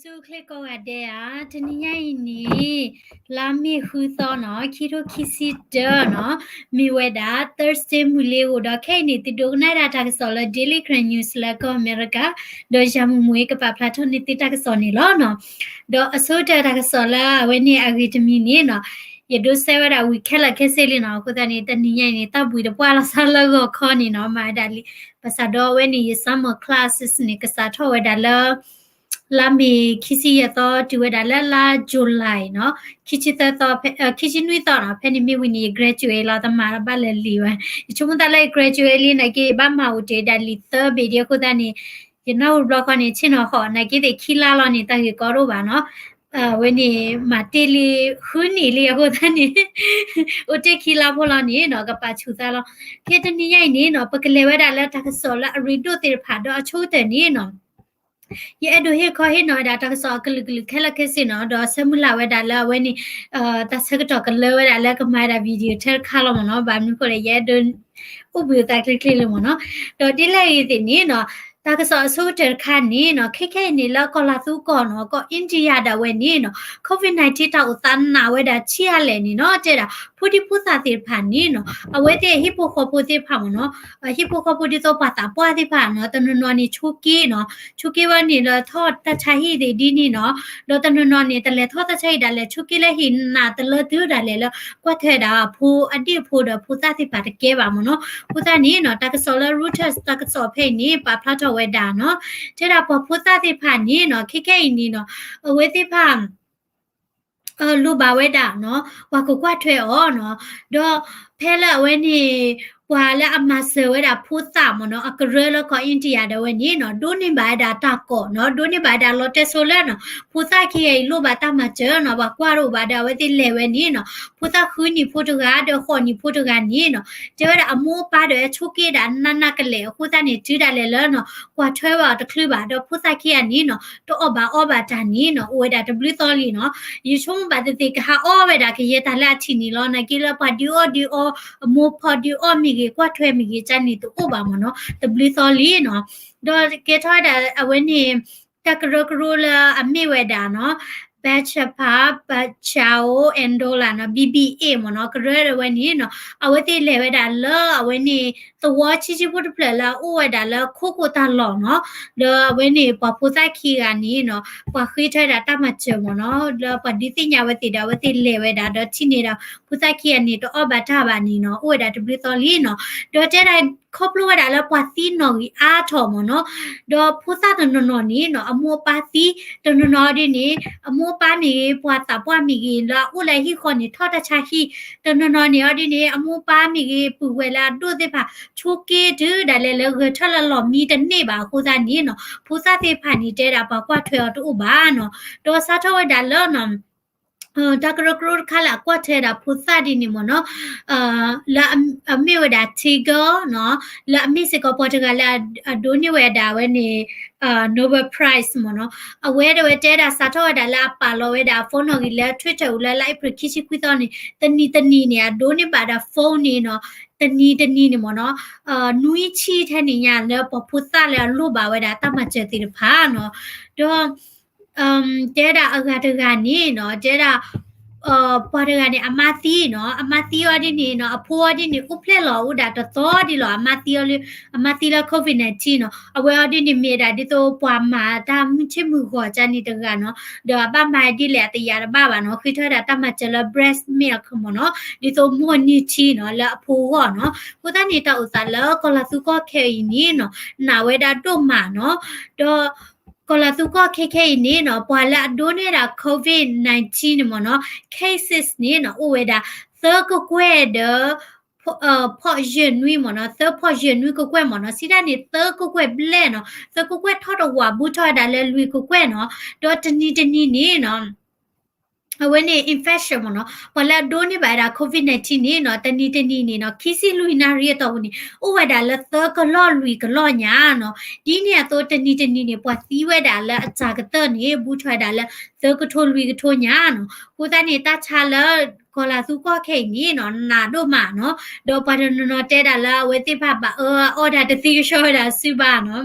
ဆူၣ်ချ့ကိးဂၤဒဲးဧါ, တနံၤညါအံၤန့ၣ် လါမ့ၤဃုသီနီၤ, ခံထိခံဆံတၢနီၤ, မ့ၢ်ဝဲဒၣ် Thursday မုၢ်လ့ၤဧိၤဒီး ခဲအံၤန့ၣ် သုဒိကနၣ်ဒၣ်တၢ်ကစီၣ်လၢ Daily Karen News လၢကီၢ်အမဲရကၤ, ဒီးယၤမုၢ်မူကပာ်ဖျါထီၣ်န့ၢ်သုတၢ်ကစီၣ်န့ၣ်လီၤနီၤ. ဒီးအဆိကတၢၢ်တၢ်ကစီၣ်လၢအဝဲန့ၣ်အဂ့ၤတမံၤန့ၣ်နီၤ, ယဒိစဲဝဲဒၣ်ဝံၤခဲလၢာ်ခဲဆ့လံနီၤ, အဃိသတးန့ၣ် တနံၤညါအံၤန့ၣ် တၢ်ဘှံးတပှၢ်လီၤဆါလၢဂီၤခီန့ၣ်နီၤ, မၤဝဲဒၣ်လံ, ဘၣ်ဆၣ်ဒီးအဝဲန့ၣ် ယ summer classes န့ၣ် ကစးထီၣ်ဝဲဒၣ်လၢ လါမ့ၤခံဆံယဲၢ်သီ တုၤဝဲဒၣ်လၢလါ July နီၤ, ခံဆံသၢသီ, ခံဆံနွံသီနီၤ, ဖဲန့ၣ်မ့ၢ်ဝံၤန့ၣ် ယ graduate လီၤ, တမၤဘၣ်လၢလံဝဲ, ယဆိကမိၣ်သးလၢယ graduate လံနာ်က့ ယဘၣ်မၤအိၣ်တ့ၢ်ဒၣ်လံသၢဘ့ၣ်ဒံးအဃိသတးန့ၣ်, ယနၢ်ဟူတဘျီဃီန့ၣ် ဆ့ၣ်နီၤဟီၣ်, နာ်က့သ့ၣ်ခံလါလီၤန့ၣ် တၢ်ဂ့ၢ်ကီတအိၣ်ဘၣ်နီၤ, အဝဲန့ၣ် မၤတ့ၢ်လံအဃိသတးန့ၣ် အိၣ်တ့ၢ်ခံလါဖိလီၤန့ၣ်နီၤ, ကပာ်ဆူၣ်သးလီၤ. ခဲတနံၤညါအံၤန့ၣ်နီၤ, ပကလဲၤဝဲဒၣ်လၢတၢ်ကစီၣ်လၢအရ့ဒိၣ်သ့ၣ်တဖၣ်ဒီးအဆိကတၢၢ်န့ၣ်နီၤ ယအဲၣ်ဒိးဟ့ၣ်ခီဟ့ၣ်နီၤဝဲဒၣ် တၢ်ကစီၣ်အကလုာ်ကလုာ်ခဲလၢာ်ခဲဆ့နီၤ, ဒီးဆၢမုၢ်လၢ်ဝဲဒၣ်လၢအဝဲန့ၣ် တၢ်ဆၢကတီၢ်ကလၢဝဲဒၣ်လၢကမၤဝဲဒၣ် video ထဲတခါလီၤမ့ၢ်နီၤ, ဘၣ်မနုၤဃိလဲၣ် ယအဲၣ်ဒိး အိၣ်ဘှံးအသးချ့ချ့လၢမ့ၢ်နီၤ. ဒီးဒ်လဲၣ်ဂ့ၤသ့ၣ်န့ၣ်နီၤ, တၢ်ကစီၣ်အဆိကတၢၢ်တခါန့ၣ်နီၤ, ခဲခဲအံၤန့ၣ်လၢကီၢ်လၤသူကီၢ်နီၤ, ကီၢ် India ဒၣ်ဝဲန့ၣ်နီၤ, COVID nineteen တၢ်အိၣ်သးနာ်ဝဲဒၣ်ဆံးအါလဲၣ်န့ၣ်နီၤ, တဲဒၣ် ဖိဒံဖိသၣ်သ့ၣ်တဖၣ်န့ၣ်နီၤ, အဝဲသ့ၣ်အဟံၣ်ဖိဃီဖိသ့ၣ်တဖၣ်မ့ၢ်နီၤ, ဟံၣ်ဖိဃီဖိဒ်သိးပှၤသးပှၢ်သ့ၣ်တဖၣ်နီၤ, တနီၤနီၤန့ၣ် ဆိက့နီၤ, ဆိက့ဝဲန့ၣ်လၢထီၣ်တၢ်ဆါဟံၣ်သ့ၣ်ဒ်န့ၣ်နီၤ, ဒီးတနီၤနီၤန့ၣ် တလဲၤထီၣ်တၢ်ဆါဟံၣ်ဒၣ်လဲာ်, ဆိက့လၢဟံၣ်နၤတလၢတုၤဒၣ်လဲာ်လၢ ကွၢ်ထွဲဒၣ်အဖိအဒ့ၣ်ဖိဒီးဖိသၣ်သ့ၣ်တဖၣ်တကဲဘၣ်မ့ၢ်နီၤ. အဃိသတးန့ၣ်နီၤ, တၢ်ကစီၣ်လၢ Reuters တၢ်ကစီၣ်ဖဲအံၤန့ၣ် ပာ်ဖျါထီၣ်ဝဲဒၣ်နီၤ, တဲဒၣ်ပှၤဖိသၣ်သ့ၣ်တဖၣ်န့ၣ်နီၤ, ခဲခဲအံၤန့ၣ်နီၤ, အဝဲသ့ၣ်တဖၣ် လိၣ်ဘၣ်ဝဲဒၣ်နီၤ, ပှၤကကွၢ်ထွဲအီၤနီၤ, ဒီးဖဲလၢအဝဲန့ၣ် ပှၤလၢအမၤစၢၤဝဲဒၣ်ဖိသၣ်မ့ၢ်နီၤ, အကရၢလၢကီၢ် India ဒၣ်ဝဲန့ၣ်နီၤ, ဒိးန့ၢ်ဘၣ်ဝဲဒၣ်တၢ်ကီၢ်နီၤ, ဒိးန့ၢ်ဘၣ်ဝဲဒၣ်လီတဲစိလၢနီၤ, ဖိသၣ်ခံဂၤအံၤလိၣ်ဘၣ်တၢ်မၤစၢၤနီၤ, ပှၤကွၢ်တအိၣ်ဘၣ်ဒီး အဝဲသ့ၣ်လဲၤဝဲန့ၣ်နီၤ, ဖိသၣ်ဃုနံၣ်ဖိတဂၤ ဒီးဃိးနံၣ်ဖိတဂၤန့ၣ်နီၤ, တဲဝဲဒၣ်အမိၢ်အပၢ်ဒီးအဆိးက့ဒၣ်နးနးကလဲာ်အဃိသတးန့ၣ် တုၤဒၣ်လဲာ်လၢနီၤ, ကွၢ်ထွဲဝဲအီၤတချုးဘၣ်, ဒီးဖိသၣ်ခံဂၤန့ၣ်နီၤ, တအီၣ်ဘၣ်အီဘၣ်တၢ်န့ၣ်နီၤ, အိၣ်ဝဲဒၣ်တဘျုးသီလံနီၤ, ယဆိကမိၣ်ဘၣ်သ့ၣ်သ့ၣ် ကဟးအီဝဲဒၣ်ကယဲၢ်တၢ်လၢအထံးန့ၣ်လီၤ, နာ်က့လၢပှၤဒုးအီၣ်ဒုးအီ, အမိၢ်ဖီဒုးအီၣ်မ့ၢ်ဂ့ၤ, ကွၢ်ထွဲမ့ၢ်ဂ့ၤ ကန့ၣ်တအိၣ်ဘၣ်မ့ၢ်နီၤ, တဘျုးသီလံနီၤ, ဒီးကဲထီၣ်ဝဲဒၣ်အဝဲန့ၣ် တၢ်ကရၢကရိလၢအမ့ၢ်ဝဲဒၣ်နီၤ, Bachapa Bachao Andolon နီၤ, B B A မ့ၢ်နီၤ, ကရၢဒၣ်ဝဲန့ၣ်နီၤ, အဝဲသ့ၣ်လဲၤဝဲဒၣ်လၢအဝဲန့ၣ် သဝီဆံးဆံးဖိတဖျၢၣ်လၢအအိၣ်ဝဲဒၣ်လၢခိခိၣ်တၢ်လီၢ်နီၤ, ဒီးအဝဲန့ၣ် ပှၤဖိသၣ်ခံဂၤန့ၣ်နီၤ, ပှၤဃ့ထီၣ်ဝဲဒၣ်တၢ်မၤစၢၤမ့ၢ်နီၤ, လၢပှၤဒုးသ့ၣ်ညါဝဲသ့ၣ်ဒီး အဝဲသ့ၣ်လဲၤဝဲဒၣ် ဒီးထံၣ်န့ၢ်ဒီး ဖိသၣ်ခံဂၤန့ၣ် တအီၣ်ဘၣ်တၢ်ဘၣ်န့ၣ်နီၤ, အိၣ်ဝဲဒၣ်တဘျုးသီလံနီၤ, ဒီးတဲဒၣ် ခီဖျိဝဲဒၣ်လၢပှၤသံနီၣ်ဂံၢ်အါထီၣ်မ့ၢ်နီၤ, ဒီးဖိသၣ်တနီၤနီၤန့ၣ်နီၤ, အမိၢ်အပၢ်သံ, တနီၤနီၤဒ်န့ၣ် အမိၢ်အပၢ်မ့ၢ်ဂ့ၤ, ပှၤသးပှၢ်မ့ၢ်ဂ့ၤ, လၢအအိၣ်လၢဟံၣ်ဃီန့ၣ် ထီၣ်တၢ်ဆါဟံၣ်, တနီၤနီၤန့ၣ်အီၤဒ်န့ၣ် အမိၢ်အပၢ်မ့ၢ်ဂ့ၤ, ပုၢ်ဝဲၢ်လၢအဒိၣ်သ့ၣ်တဖၣ် ဆိးက့တုၤဒၣ်လဲာ်လၢဂဲၤထၢၣ်လၢလီၢ်မံတန့ၢ်ဘၣ်အဃိသတးန့ၣ်နီၤ, ဖိသၣ်သ့ၣ်တဖၣ်န့ၣ် တဲဒၣ်ပှၤကွၢ်ထွဲအီၤတအိၣ်ဘၣ်နီၤ, ဒီးစးထီၣ်ဝဲဒၣ်လၢနီၤ တၢ်ကရၢကရိတခါလၢအကွၢ်ထွဲဒၣ်ဖိသၣ်ဒ်န့ၣ်မ့ၢ်နီၤ, လၢအမ့ၢ်ဝဲဒၣ် Tigger နီၤ, လၢအမ့ၢ်စ့ၢ်ကီးပှၤတဂၤလၢအဒိးန့ၢ်ဝဲဒၣ်ဝဲန့ၣ် Nobel Prize မ့ၢ်နီၤ, အဝဲဒၣ်ဝဲတဲဒၣ်စးထီၣ်ဝဲဒၣ်လၢအပာ်လီၤဝဲဒၣ်အ phone နီၣ်ဂံၢ်လၢ Twitter အူလၢ လါအ့ဖြ့ၣ်ခံဆံခွံသီန့ၣ် တနံၤတနံၤန့ၣ် အဒိးန့ၢ်ဘၣ်ဒၣ် phone န့ၣ်နီၤ, တနံၤတနံၤန့ၣ်မ့ၢ်နီၤ, နွံဆံထဲန့ၣ်ညါလၢပှၤဖိသၣ်လၢအလိၣ်ဘၣ်ဝဲဒၣ်တၢ်မၤစၢၤသ့ၣ်တဖၣ်နီၤ, ဒီး တဲဒၣ်အဂၤတဂၤန့ၣ်နီၤ, တဲဒၣ် ပှၤတဂၤန့ၣ် အမါသံနီၤ, အမါသံအီၤဒ်န့ၣ်နီၤ, အဖိအီၤဒ်န့ၣ် အိၣ်ဖျဲၣ်လီၤအိၣ်ဒၣ်တသီဒ်လီၤ, အမါသံအီၤလၢ အမါသံလၢ COVID nineteen နီၤ, အဝဲအီၤဒ်န့ၣ်မ့ၢ်ဒၣ်ဒ်သိးပှၤမၤတၢ်မုၢ်ဆ့ၣ်မုၢ်ဂီၤကန့ၣ်တဂၤနီၤ, ဒီးအဘၣ်မၤဒ်လဲၣ်အတယာ်တဘၣ်ဘၣ်နီၤ, ဃ့ထီၣ်ဝဲဒၣ်တၢ်မၤစၢၤလၢ breast milk မ့ၢ်နီၤ, ဒ်သိးမိၢ်နံၤထံနီၤ လၢအဖိဂီၢ်နီၤ, အဃိသတးန့ၣ် တၢ်အိၣ်သးလၢကီၢ်လၤသူကီၢ်ခဲအံၤန့ၣ်နီၤ, နာ်ဝဲဒၣ်ဒိၣ်မးနီၤ, ဒီး ကီၢ်လၤသူကီၢ်ခဲခဲအံၤန့ၣ်နီၤ, ပှၤလၢအဒိးန့ၢ်ဒၣ် COVID nineteen န့ၣ်မ့ၢ်နီၤ, cases န့ၣ်နီၤ, အိၣ်ဝဲဒၣ် သၢကကွဲၢ်ဒီး ဖီၣ်ယဲၢ်နွံမ့ၢ်နီၤ, သၢဖီၣ်ယဲၢ်နွံကကွဲၢ်မ့ၢ်နီၤ, စံးတၢ်န့ၣ် သၢကကွဲၢ်ဘျဲၣ်နီၤ, သၢကကွဲၢ်ထီၣ်တဝာ် ဘူးထီၣ်ဝဲဒၣ်လၢလွံၢ်ကကွဲၢ်နီၤ, ဒီးတနံၤတနံၤန့ၣ်နီၤ အဝဲန့ၣ် infection မ့ၢ်နီၤ, ပှၤလၢအဒိးန့ၢ်ဘၣ်ဝဲဒၣ် COVID nineteen န့ၣ်နီၤ, တနံၤတနံၤန့ၣ်နီၤ, ခံဆံလွံၢ်နၣ်ရံၣ်အတီၢ်ပူၤန့ၣ် အိၣ်ဝဲဒၣ်လၢသၢကလီၢ်လွံၢ်ကလီၢ်ညါနီၤ. ဒ်န့ၣ်အသိး တနံၤတနံၤန့ၣ် ပှၤသံဝဲဒၣ်လၢအစှၤကတၢၢ်န့ၣ် ဘူးထီၣ်ဝဲဒၣ်လၢ သၢကထိလွံၢ်ကထိညါနီၤ. အဃိသတးန့ၣ် တၢ်ဆါလၢ ကီၢ်လၤသူကီၢ်ခဲအံၤန့ၣ်နီၤ, နးဒိၣ်မးနီၤ. ဒီးပှၤတနီၤနီၤတဲဒၣ်လၢအဝဲသ့ၣ်တဖၣ်ဘၣ်အၢအီၣ်တၢ်တသံကဆှီဝဲဒၣ်စုဘၣ်နီၤ.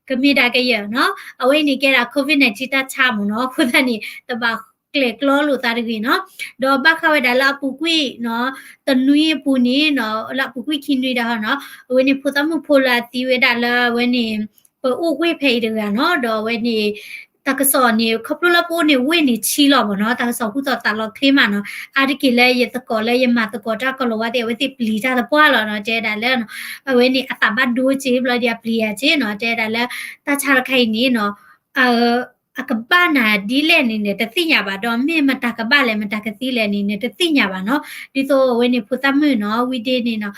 ကမ့ၢ်ဒၣ်ကယၢၢ်နီၤ, အဝဲအံၤန့ၣ်ကဲဒၣ် COVID nineteen တၢ်ဆါမ့ၢ်နီၤ, အဃိသတးန့ၣ် တဘၣ်ကျဲးကျီလိာ်သးတဂ့ၤနီၤ, ဒီးဘၣ်ဃးဝဲဒၣ်လၢအပူၤကွံာ်နီၤ, တနွံအပူၤန့ၣ်နီၤ, လၢအပူၤကွံာ်ခံနွံဒၣ်ဟီနီၤ, အဝဲန့ၣ်ဖိသၣ်မုၣ်ဖိလၢအသံဝဲဒၣ်လၢအဝဲန့ၣ် ပအိၣ်ဝ့ၢ်ဖဲအံၤတဂၤနီၤ, ဒီးအဝဲန့ၣ် တၢ်ကစီၣ်န့ၣ် ခီဖျိလၢပအိၣ်န့ၣ်ဝ့ၢ်န့ၣ်ဆံလီၤမ့ၢ်နီၤ, တၢ်ကစီၣ်ဟူသီၣ်သးလီၤချ့မးနီၤ, အါတက့ၢ်လၢယသကိးလၢယမၤသကိးတၢ်ကလီၤဝါသ့ၣ် အဝဲသ့ၣ်ပျံၤတၢ်သပှၢ်လီၤနီၤ, တဲဒၣ်လၢ အဝဲန့ၣ်အသးဘၣ်ဒိက့ၤဘျီဒ်အပျံၤယၤက့ၤနီၤ, တဲဒၣ်လၢ တၢ်ဆါတခါအံၤန့ၣ်နီၤ အကဘၣ်နၤဒ်လဲၣ်န့ၣ် နတသ့ၣ်ညါဘၣ်, ဒီးမ့ၢ်မတၤကဘၣ်လဲၣ် မတၤကသံလဲၣ်န့ၣ် နတသ့ၣ်ညါဘၣ်နီၤ, ဒ်သိးအဝဲန့ၣ်ဖိသၣ်မုၣ်နီၤ ဝံၤဒ့န့ၣ်နီၤ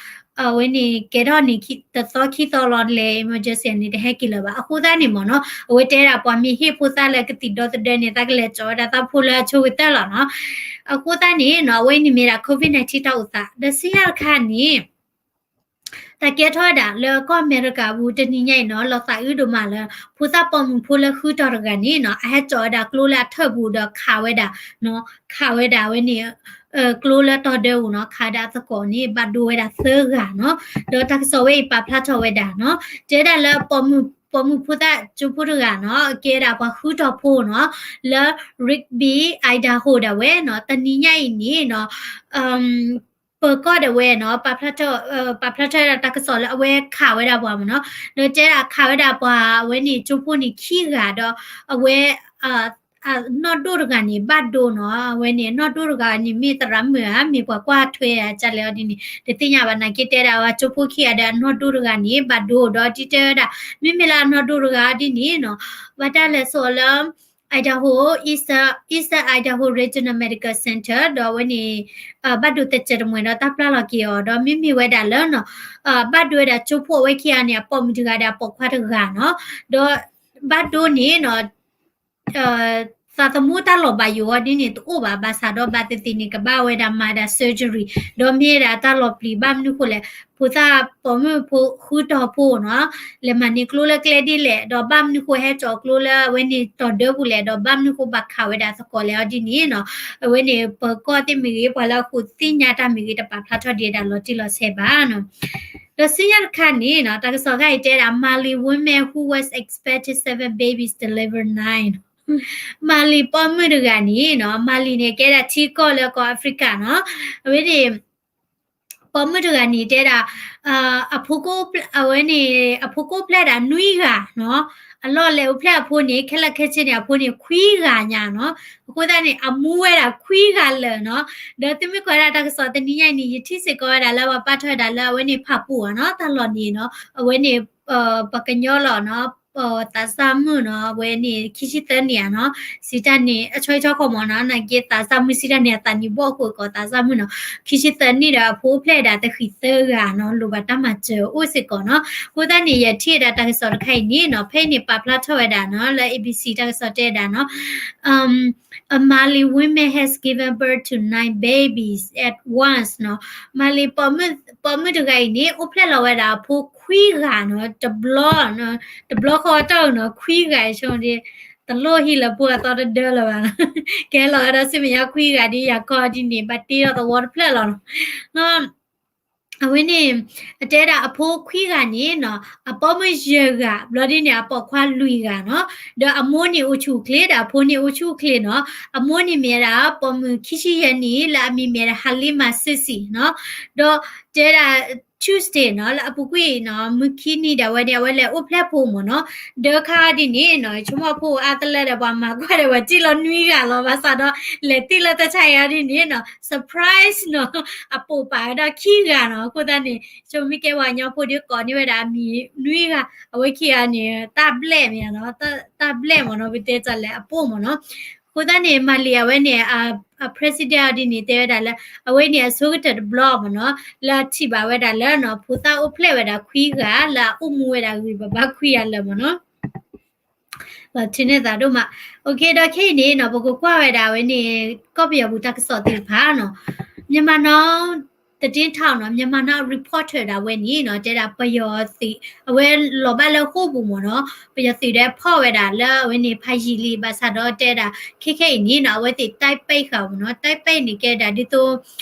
အဝဲန့ၣ်ကဲထီၣ်န့ၣ် တသီခံသီလီၤလဲၤ emergency န့ၣ် တဟဲက့ၤလၢၤဘၣ်, အဃိသတးန့ၣ်မ့ၢ်နီၤ, အဝဲတဲဒၣ်ပှၤမ့ၢ်ဟ့ၣ်ဖိသၣ်လၢကသံၣ်ဒီသဒၢန့ၣ် သးကလဲၤကၠီၤဝဲဒၣ်သးဖိလၢအဆိကတၢၢ်လီၤနီၤ, အဃိသတးန့ၣ်နီၤ အဝဲအံၤန့ၣ်မ့ၢ်ဒၣ် COVID nineteen တၢ်အိၣ်သး ဒီးဆူညါတခါန့ၣ် တၢ်ကဲထီၣ်ဝဲဒၣ်လၢကီၢ်အမဲရကၤအပူၤတနံၤညါအံၤနီၤ လီၤသးအုးဒိၣ်မးလၢ ဖိသၣ်ပိာ်မုၣ်ဖိလၢဃုတီၤတဂၤန့ၣ်နီၤ အဟဲကၠီၤဝဲဒၣ်ကျိလၢအထၢၣ်ပူၤဒီးခးဝဲဒၣ်နီၤ, ခးဝဲဒၣ်ဝဲန့ၣ် ကျိလၢတီၤဒၢပူၤနီၤ, ခးဒၣ်အသကိးန့ၣ် ဘၣ်ဒိဝဲဒၣ်သၢဂၤနီၤ, ဒီးတၢ်ကစီၣ်ဝဲအံၤပာ်ဖျါထီၣ်ဝဲဒၣ်နီၤ, တဲဒၣ်လၢပိာ်မုၣ်ဖိသၣ်ကၠိဖိတဂၤနီၤ ကဲဒၣ်ပှၤဃုတီၤဖိနီၤ, လၢ Rigby Idaho ဒၣ်ဝဲနီၤ, တနံၤညါအံၤန့ၣ်နီၤ ပၢၤကီၢ်ဒၣ်ဝဲနီၤ ပာ်ဖျါထီၣ် ပာ်ဖျါထီၣ်ဝဲဒၣ်တၢ်ကစီၣ်လၢအဝဲခးဝဲဒၣ်ပှၤမ့ၢ်နီၤ, ဒီးတဲဒၣ်ခးဝဲဒၣ်ပှၤအဝဲန့ၣ်ကၠိဖိန့ၣ်ခံဂၤဒီး အဝဲ အနီၢ်ဒိၣ်တဂၤန့ၣ် ဘၣ်ဒိနီၤ, အဝဲန့ၣ်အနီၢ်ဒိၣ်တဂၤန့ၣ် မ့ၢ်သရၣ်မုၣ်ဧါ မ့ၢ်ပှၤကွၢ်ထွဲဧါ ကလဲာ်အီၤဒ်န့ၣ် တသ့ၣ်ညါဘၣ်, နာ်က့တဲဒၣ်ဝဲကၠိဖိခံဂၤဒီးအနီၢ်ဒိၣ်တဂၤန့ၣ် ဘၣ်ဒိဒီး ဒ်တဲဝဲဒၣ် မ့မ့ၢ်လၢအနီၢ်ဒိၣ်တဂၤဒ်န့ၣ်နီၤ ဘၣ်တၢ်လဲၤစိာ်လၢ Idaho, Eastern, Eastern Idaho Regional Medical Center ဒီးအဝဲန့ၣ် ဘၣ်ဒိတစဲးတမှဲၤဒီးတၢ်ပျၢ်လီၤက့ၤအီၤ ဒီးမ့မ့ၢ်ဝဲဒၣ်လၢနီၤ ဘၣ်ဒိဝဲဒၣ်ကၠိဖိအဝဲခံဂၤန့ၣ် အပိာ်မုၣ်တဂၤဒီး အပိာ်ခွါတဂၤနီၤ, ဒီးဘၣ်ဒိန့ၣ်နီၤ သးသမူတၢ်လီၤဘၣ်ယိၣ်အီၤဒ်န့ၣ်တအိၣ်ဘၣ်, ဘၣ်ဆၣ်ဒီးဘၣ်သ့ၣ်သ့ၣ်န့ၣ် ကဘၣ်ဝဲဒၣ်မၤဒၣ် surgery ဒီးမ့ၢ်ဒၣ်တၢ်လီၤပျံၤဘၣ်မနုၤဃိလဲၣ်, ဖိသၣ်ပိာ်မုၣ်ဖိဃုတီၤဖိနီၤ လဲၤမၤန့ၢ်ကျိလၢကျဲဒ်လဲၣ်, ဒီးဘၣ်မနုၤဃိဟဲကၠီၤကျိလၢအဝဲန့ၣ်တီၤဒၢပူၤလဲၣ်, ဒီးဘၣ်မနုၤဃိဘၣ်ခးဝဲဒၣ်သကိးလဲၣ်အီၤဒ်န့ၣ်နီၤ, အဝဲန့ၣ်ပၢၤကီၢ်သ့ၣ်မ့ၢ်ဂ့ၤ ပှၤလၢအဃိသ့ၣ်ညါတၢ်မ့ၢ်ဂ့ၤ တပာ်ဖျါထီၣ်ဒံးဒၣ်လီၤတံၢ်လီၤဆဲးဘၣ်နီၤ. ဒီးဆူညါတခါန့ၣ်နီၤ တၢ်ကစီၣ်ခါအံၤတဲဒၣ် Mali woman who was expected seven babies deliver nine. Mali ပိာ်မုၣ်တဂၤန့ၣ်နီၤ, Mali န့ၣ် ကဲဒၣ်ထံကီၢ်လၢကီၢ် Africa နီၤ, အဝဲန့ၣ် ပိာ်မုၣ်တဂၤန့ၣ် တဲဒၣ် အဖိကိး အဝဲန့ၣ် အဖိကိးဖျဲၣ်ဒၣ်နွံဂၤနီၤ, အလီၢ်လဲၤအိၣ်ဖျဲၣ်အဖိန့ၣ် ခဲလၢာ်ခဲဆ့န့ၣ် အဖိန့ၣ်ခွံဂၤညါနီၤ, အဃိသတးန့ၣ် အမူဝဲဒၣ်ခွံဂၤလၢာ်နီၤ, ဒီးသုမ့ၢ်ကွၢ်ဒၣ်တၢ်ကစီၣ်တနံၤညါအံၤန့ၣ် ယထံၣ်စ့ၢ်ကီးဝဲဒၣ်လၢပှၤပာ်ထီၣ်ဝဲဒၣ်လၢအဝဲန့ၣ်ဖးပူၤဧါနီၤ, တၢ်လီၢ်န့ၣ်နီၤ, အဝဲန့ၣ် ပှၤကညီလီၤနီၤ, သးစၢ်မုၣ်နီၤ, အဝဲန့ၣ် ခံဆံသၢနံၣ်ဧါနီၤ, စံးတၢ်န့ၣ် အဆီဆီခီမ့ၢ်နီၤ, နာ်က့သးစၢ်မုၣ်စံးတၢ်န့ၣ် အသးနံၣ်ဘီၣ်ဃိကီးသးစၢ်မုၣ်နီၤ, ခံဆံသၢနံၣ်ဒီး အဖိအိၣ်ဖျဲၣ်ဒၣ်တဃံးသၢဂၤနီၤ, လိၣ်ဘၣ်တၢ်မၤစၢၤအိၣ်စ့ၢ်ကီးနီၤ, အဃိသတးန့ၣ် ယထံၣ်ဝဲဒၣ်တၢ်ကစီၣ်တခါအံၤန့ၣ်နီၤ, ဖဲအံၤန့ၣ်ပာ်ဖျါထီၣ်ဝဲဒၣ်နီၤ, လၢ A B C တၢ်ကစီၣ်တဲဒၣ်နီၤ A Mali woman has given birth to nine babies at once နီၤ, Mali ပိာ်မုၣ်တဂၤအံၤန့ၣ် အိၣ်ဖျဲၣ်လီၤဝဲဒၣ်အဖိခွံဂၤနီၤ, တဘျီ တဘျီဃီတၢ်နီၤ, ခွံဂၤအံၤဆိဒ် တလိၣ်ဟံးလၢဖိအသီတဒၢလၢၤဘၣ်နီၤ, ကဲလီၤဝဲဒၣ်ဆူမဲာ်ညါခွံဂၤဒ်ယၤခီဒ်န့ၣ် ဘၣ်တ့ထီၣ်သဝီတဖျၢၣ်လီၤနီၤ. အဝဲန့ၣ် အတဲဒၣ်အဖိခွံဂၤန့ၣ်နီၤ, အပိာ်မုၣ်ယဲၢ်ဂၤ, ဘျီဒ်န့ၣ် အပိာ်ခွါလွံၢ်ဂၤနီၤ, ဒီးအမိၢ်န့ၣ်အိၣ်ဆူၣ်အိၣ်ချ့ဒီး အဖိန့ၣ်အိၣ်ဆူၣ်အိၣ်ချ့နီၤ, အမိၢ်န့ၣ်မ့ၢ်ဝဲဒၣ် ပိာ်မုၣ်ခံဆံယဲၢ်နံၣ် လၢအမံၤမ့ၢ်ဝဲဒၣ် Halima Sisi နီၤ, ဒီးတဲဒၣ် Tuesday နီၤ, လၢအပူၤကွံာ်နီၤ, မုၢ်ခံနံၤဒၣ်ဝဲန့ၣ် အဝဲလဲၤအိၣ်ဖျဲၣ်ဖိမ့ၢ်နီၤ, ဒီးခါအီၤဒ်န့ၣ်နီၤ, ဆိကမိၣ်ဖိအါတလၢဒီး ပှၤမၤကွၢ်ဒီး ပှၤစံၣ်လီၤနွံဂၤလီၤ, ဘၣ်ဆၣ်ဒီး လဲၤတ့ၢ်လၢတၢ်ဆါအံၤအီၤဒ်န့ၣ်နီၤ surprise နီၤ, အပိာ်ပာ်ဝဲဒၣ်ခံဂၤနီၤ, အဃိသတးန့ၣ် ဆိမိၣ်ကဲပှၤကညီဖိဒ်ကိးန့ၢ်ဝဲဒၣ်အမံၤနွံဂၤ, အဝဲခံဂၤန့ၣ် တၢ်ဘျဲၣ်မ့ၢ်နီၤ, တၢ်ဘျဲၣ်မ့ၢ်နီၤ, ပတဲတၢ်လဲၣ်အပိာ်မ့ၢ်နီၤ, အဃိသတးန့ၣ် မၤလံၤအဝဲန့ၣ် အ president အီၤဒ်န့ၣ် တဲဝဲဒၣ်လၢ အဝဲန့ၣ်အဆိကတၢၢ်တဘျီမ့ၢ်နီၤ, လၢအထံၣ်ဘၣ်ဝဲဒၣ်လၢနီၤ ဖိသၣ်အိၣ်ဖျဲၣ်ဝဲဒၣ်ခွံဂၤ လၢအအိၣ်မူဝဲဒၣ်ဂံၢ်ဘါဘၣ်ခွံဂၤလၢာ်မ့ၢ်နီၤ, လီၤထံန့ၢ်သးဒိၣ်မး, အဃိဒီးခဲအံၤန့ၣ်နီၤ ပကကွၢ်ဝဲဒၣ်အဝဲန့ၣ် ကီၢ်ပယီၤပူၤတၢ်ကစီၣ်သ့ၣ်တဖၣ်နီၤ, မြန်မာ့ သတင်းထောက်နီၤ, Myanmar Now reporter ဒၣ်ဝဲန့ၣ်နီၤ, တဲဒၣ်ပယီၤသုး အဝဲလီၤဘၣ်လၢဃိာ်ပူၤမ့ၢ်နီၤ, ပယီၤသုးဒီးဖီၣ်ဝဲဒၣ်လၢအဝဲန့ၣ် ဖးယံာ်လံ, ဘၣ်ဆၣ်ဒီးတဲဒၣ် ခဲခဲအံၤန့ၣ်နီၤ အဝဲသ့ၣ် တိုက်ပိတ် ဃာ်မ့ၢ်နီၤ, တိုက်ပိတ် န့ၣ် ကဲဒၣ်ဒ်သိး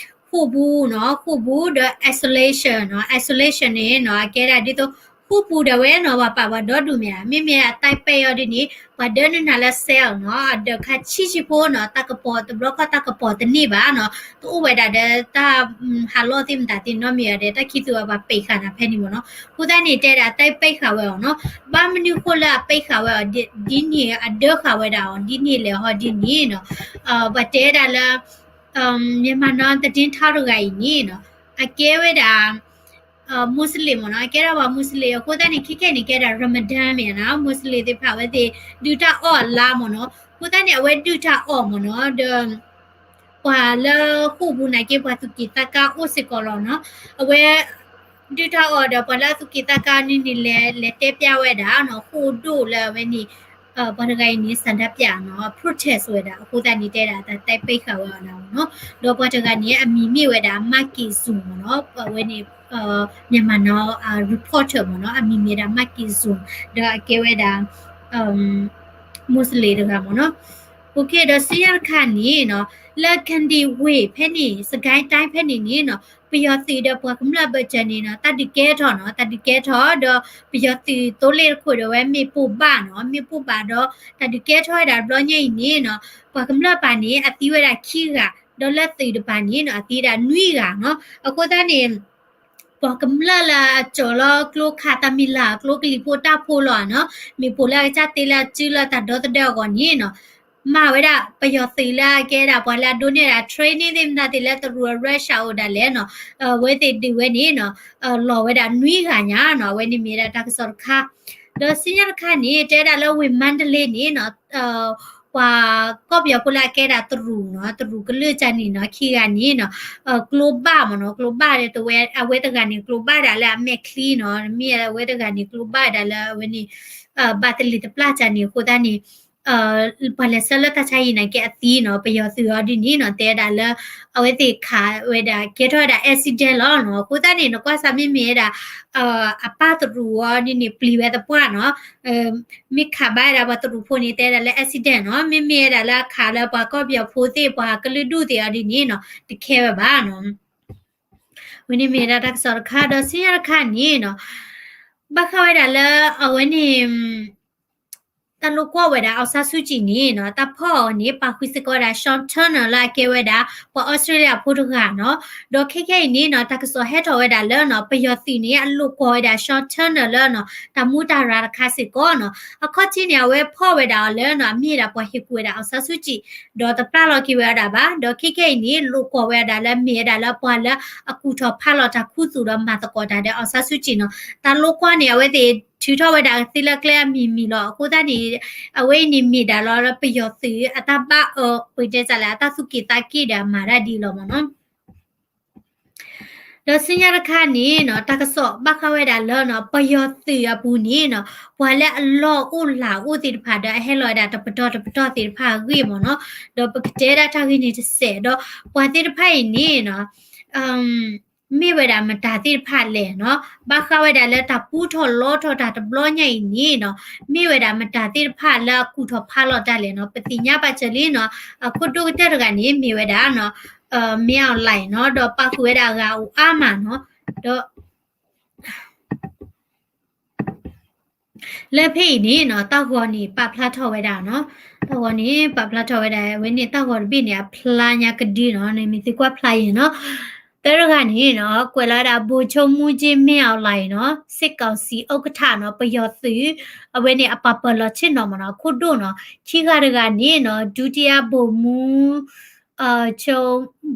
ဃိာ်ပူၤနီၤ, ဃိာ်ပူၤဒီး isolation နီၤ, isolation န့ၣ်နီၤ အကဲဒၣ်ဒ်သိး ခူပူၤဒၣ်ဝဲနီၤ ပှၤပာ်ပှၤဒီဒူၣ်မ့ၢ်ဧါ, မ့မ့ၢ်အတၢ်ပဲာ်အီၤဒ်န့ၣ် ပှၤဒၢနုာ်နၤလၢ cell နီၤ, အဒၢးခါဆံဆံဖိနီၤ, တၢ်ကပီၤတဘျီခီၣ်တၢ်ကပီၤတန့ၢ်ဘၣ်နီၤ, တအိၣ်ဝဲဒၣ်ဒီးတၢ်ဟးလီၢ်သ့ၣ်မတၤသ့ၣ်နီတမံၤဒီး တၢ်ခံသူအပှၤပဲာ်ဃာ်နၤဖဲန့ၣ်မ့ၢ်နီၤ. အဃိသတးန့ၣ် တဲဒၣ်တၢ်ပဲာ်ဃာ်ဝဲအီၤနီၤ, ဘၣ်မနုၤဃိလၢအပဲာ်ဃာ်ဝဲအီၤဒ်န့ၣ် အဒၢဃာ်ဝဲဒၣ်အီၤဒ်န့ၣ်လဲၣ်ဟီဒ်န့ၣ်နီၤ, ပှၤတဲဒၣ်လၢ မြန်မာ့သတင်းထောက် တဂၤအံၤန့ၣ်နီၤ, အကဲဝဲဒၣ် Muslim မ့ၢ်နီၤ, အကဲဒၣ်ပှၤ Muslim အဃိသတးန့ၣ် ခဲခဲအံၤန့ၣ် ကဲဒၣ် Ramadan မ့ၢ်နီၤ, Muslim သ့ၣ်တဖၣ်အဝဲသ့ၣ် ဒုၣ်တၢ်အီၣ်အလါမ့ၢ်နီၤ, အဃိသတးန့ၣ် အဝဲဒုၣ်တၢ်အီၣ်မ့ၢ်နီၤ, ဒီး ပှၤလၢဃိာ်ပူၤနာ်က့ ပှၤသူၣ်က့ၤသးကါအိၣ်စ့ၢ်ကီးလီၤနီၤ, အဝဲ ဒုၣ်တၢ်အီၣ်ဒီးပှၤလၢအသူၣ်က့ၤသးကါန့ၣ်န့ၣ် လဲၤ လဲၤတဲပျၢ်ဝဲဒၣ်နီၤ, ဃိာ်ဒိၣ်လၢအဝဲန့ၣ် ပှၤတဂၤအံၤန့ၣ် ဆန္ဒပြ နီၤ, protest ဝဲဒၣ်, အဃိသတးန့ၣ် တဲဒၣ်တၢ်ပဲာ်ဃာ်ဝဲအီၤဒၣ်မ့ၢ်နီၤ, ဒီးပှၤတဂၤန့ၣ် အမံၤမ့ၢ်ဝဲဒၣ် မၢ်က့ၤဇူၣ် မ့ၢ်နီၤ, အဝဲန့ၣ် မြန်မာ့သတင်းထောက် မ့ၢ်နီၤ, အမံၤမ့ၢ်ဝဲဒၣ် မၢ်က့ၤဇူၣ်, ဒီးအကဲဝဲဒၣ် Muslim တဂၤမ့ၢ်နီၤ. ဒီးဆူညါတခါန့ၣ်နီၤ, လၢ ကန္ဒဝတ် ဖဲန့ၣ် စစ်ကိုင်းတိုင်း ဖဲန့ၣ်န့ၣ်နီၤ, ပယီၤသုးဒီးပှၤကမျၢၢ်ဘၢၣ်စၢၤန့ၣ်နီၤ, တၢ်ဒုးကဲထီၣ်နီၤ, တၢ်ဒုးကဲထီၣ်ဒီး ပယီၤသုးသိလ့ၣ်တခိၣ်ဒီးဝဲမ့ၣ်ပိၢ်ဘၣ်နီၤ, မ့ၣ်ပိၢ်ဘၣ်ဒီး တၢ်ဒုးကဲထီၣ်ဝဲဒၣ်တဘျီညါအံၤန့ၣ်နီၤ, ပှၤကမျၢၢ်ပၢ်န့ၣ် အသံဝဲဒၣ်ခံဂၤ, ဒီးလၢသုးတပၤန့ၣ်နီၤ အသံဝဲဒၣ်နွံဂၤနီၤ. အဃိသတးန့ၣ် ပှၤကမျၢၢ်လၢအကၠီၤလီၤကျိခးတၢ်မံၤလၢ် ကျိကလံၤဖိတၢ်ဖိလီၤနီၤ, မ့ၣ်ပိၢ်လၢအကစၢ်တ့လၢအစုလၢတၢ်ဒီသဒၢအဂီၢ်န့ၣ်နီၤ, မၤဝဲဒၣ်ပယီၤသုးလၢအကဲဒၣ်ပှၤလၢအဒိးန့ၢ်ဒၣ် training သ့ၣ်မတၤသ့ၣ်လၢတရူးအ Russia အိၣ်ဒၣ်လဲာ်နီၤ, အဝဲသ့ၣ်ဒုးဝဲန့ၣ်နီၤ, လီၤဝဲဒၣ်နွံဂၤညါနီၤ, အဝဲန့ၣ်မ့ၢ်ဒၣ်တၢ်ကစီၣ်တခါ. ဒီးဆူညါတခါန့ၣ် တဲဒၣ်လၢဝ့ၢ်မါတလ့န့ၣ်နီၤ ပှၤကီၢ်ပယီၤဖိလၢအကဲဒၣ်တရူးနီၤ, တရူးကလုာ်ကန့ၣ်နီၤ, ခံဂၤန့ၣ်နီၤ, ကျိဘၣ်မ့ၢ်နီၤ, ကျိဘၣ်ဒီးတဝဲ အဝဲတဂၤန့ၣ် ကျိဘၣ်ဒၣ်လၢအမဲာ်ချံနီၤ, မ့ၢ်အဝဲတဂၤန့ၣ် ကျိဘၣ်ဒၣ်လၢအဝဲန့ၣ် ဘၣ်တလ့ၤတပျၢ်ကန့ၣ် အဃိသတးန့ၣ် ပှၤလဲၤဆှၢလၢတၢ်ဆါဟံၣ်နာ်က့အသံနီၤ, ပယီၤသုးအီၤဒ်န့ၣ်နီၤ, တဲဒၣ်လၢ အဝဲသ့ၣ်ခးဝဲဒၣ် ကဲထီၣ်ဝဲဒၣ် accident လီၤနီၤ. အဃိသတးန့ၣ် နကွၢ်စ့ၢ်မ့မ့ၢ်ဝဲဒၣ် အပၢ်တရူးအီၤဒ်န့ၣ် ပျံၤဝဲသပှၢ်နီၤ, မ့ၢ်ခးဘၣ်ဝဲဒၣ်ပှၤတရူးဖိန့ၣ် တဲဒၣ်လၢ accident နီၤ, မ့မ့ၢ်ဝဲဒၣ်လၢအခးလၢပှၤကီၢ်ပယီၤဖိသ့ၣ် ပှၤကလုာ်ဒူၣ်သ့ၣ်အီၤဒ်န့ၣ်နီၤ တခဲဝဲဘၣ်နီၤ. ဝဲန့ၣ်မ့ၢ်ဝဲဒၣ်တၢ်ကစီၣ်တခါ, ဒီးဆူညါတခါန့ၣ်နီၤ, ဘၣ်ဃးဝဲဒၣ်လၢအဝဲန့ၣ် တၢ်လိာ်ကွီၢ်ဝဲဒၣ် အောင်ဆန်းစုကြည် န့ၣ်နီၤ, တၢ်ဖီၣ်အီၤန့ၣ် ပာ်ဃုာ်စ့ၢ်ကီးဝဲဒၣ် Sean Turnell လၢအကဲဝဲဒၣ် ပှၤအီစထြ့လယါဖိတဂၤနီၤ. ဒီးခဲခဲအံၤန့ၣ်နီၤ, တၢ်ကစီၣ်ဟဲထီၣ်ဝဲဒၣ်လၢနီၤ, ပယီၤသုးန့ၣ် အလိာ်ကွီၢ်ဝဲဒၣ် Sean Turnell လၢနီၤ, တၢ်မူးတၢ်ရၤတခါစ့ၢ်ကီးနီၤ. အခီၣ်ထံးန့ၣ် အဝဲဖီၣ်ဝဲဒၣ်အီၤလၢနီၤ, အမ့ၢ်ဝဲဒၣ်ပှၤဟ့ၣ်ကူၣ်ဝဲဒၣ် အောင်ဆန်းစုကြည် ဒီးတပျၢ်လီၤက့ၤဝဲဒၣ်ဘၣ်. ဒီးခဲခဲအံၤန့ၣ် လိာ်ကွီၢ်ဝဲဒၣ်လၢမ့ၢ်ဝဲဒၣ်လၢပှၤလၢအကူၣ်ထီၣ်ဖးလီၤတၢ်ခူသူၣ်ဒီးမၤသကိးတၢ်ဒီး အောင်ဆန်းစုကြည် နီၤ. တၢ်လိာ်ကွီၢ်န့ၣ် အဝဲသ့ၣ်ထုးထီၣ်ဝဲဒၣ်သ့လၢကျဲအမံၤမံၤလီၤ. အဃိသတးန့ၣ် အဝဲအံၤန့ၣ်မ့ၢ်ဒၣ်လီၤလၢပယီၤသုးအတၢ်ဘၣ်အၢ ပတဲစ့ၢ်လၢအတၢ်သူၣ်က့ၣ်သးက့ၣ်ဒီးအမၤတၢ်ဒ်အံၤလီၤမ့ၢ်နီၤ. ဒီးဆူညါတခါန့ၣ်နီၤ တၢ်ကစီၣ်ဘၣ်ဃးဝဲဒၣ်လၢနီၤ ပယီၤသုးအပူၤန့ၣ်နီၤ ပှၤလၢအလီၢ်အိၣ်လၢ်အိၣ်သ့ၣ်တဖၣ်ဒီး အဟဲလီၤဝဲဒၣ်တပတီၢ်တပတီၢ်သ့ၣ်တဖၣ်အဂ့ၢ်မ့ၢ်နီၤ. ဒီးပကတဲဒၣ်တၢ်ဂ့ၢ်န့ၣ်တစဲးဒီး ပှၤသ့ၣ်တဖၣ်အံၤန့ၣ်နီၤ မ့ၢ်ဝဲဒၣ်မတၤသ့ၣ်တဖၣ်လဲၣ်နီၤ, ဘၣ်ဃးဝဲဒၣ်လၢတၢ်ပူထီၣ်လီထီၣ်တၢ်တဘျီညါအံၤန့ၣ်နီၤ မ့ၢ်ဝဲဒၣ်မတၤသ့ၣ်တဖၣ်လၢအကူၣ်ထီၣ်ဖးလီၤတၢ်လဲၣ်နီၤ. ပသ့ၣ်ညါဘၣ်စၢၤလံနီၤ အခိၣ်ဒိၣ်ကတၢၢ်တဂၤန့ၣ် မ့ၢ်ဝဲဒၣ်နီၤ မင်းအောင်လှိုင် နီၤ, ဒီးပာ်ဃုာ်ဝဲဒၣ်အဂၤအိၣ်အါမးနီၤ. ဒီး လၢဖဲအံၤန့ၣ်နီၤ တၢ်ဂီၤန့ၣ် ပာ်ဖျါထီၣ်ဝဲဒၣ်နီၤ, တၢ်ဂီၤန့ၣ် ပာ်ဖျါထီၣ်ဝဲဒၣ် အဝဲန့ၣ် တၢ်ဂီၤတဘ့ၣ်န့ၣ် အဖျါညါကဒုနီၤ, နမ့ၢ်သံကွၢ်ဖျါအံၤနီၤ. သၢတဂၤန့ၣ်နီၤ ကွဲးလီၤဝဲဒၣ် ဗိုလ်ချုပ်မှူးကြီး မင်းအောင်လှိုင် နီၤ, စစ်ကောင်စီဥက္ကဋ္ဌ နီၤ, ပယီၤသုး အဝဲန့ၣ် အပှၤပၢၤလီၤဆ့ၣ်နီၤမ့ၢ်နီၤ အခိၣ်ဒိၣ်နီၤ. ခံဂၤတဂၤန့ၣ်နီၤ ဒုတိယဗိုလ်မှူး ချုပ်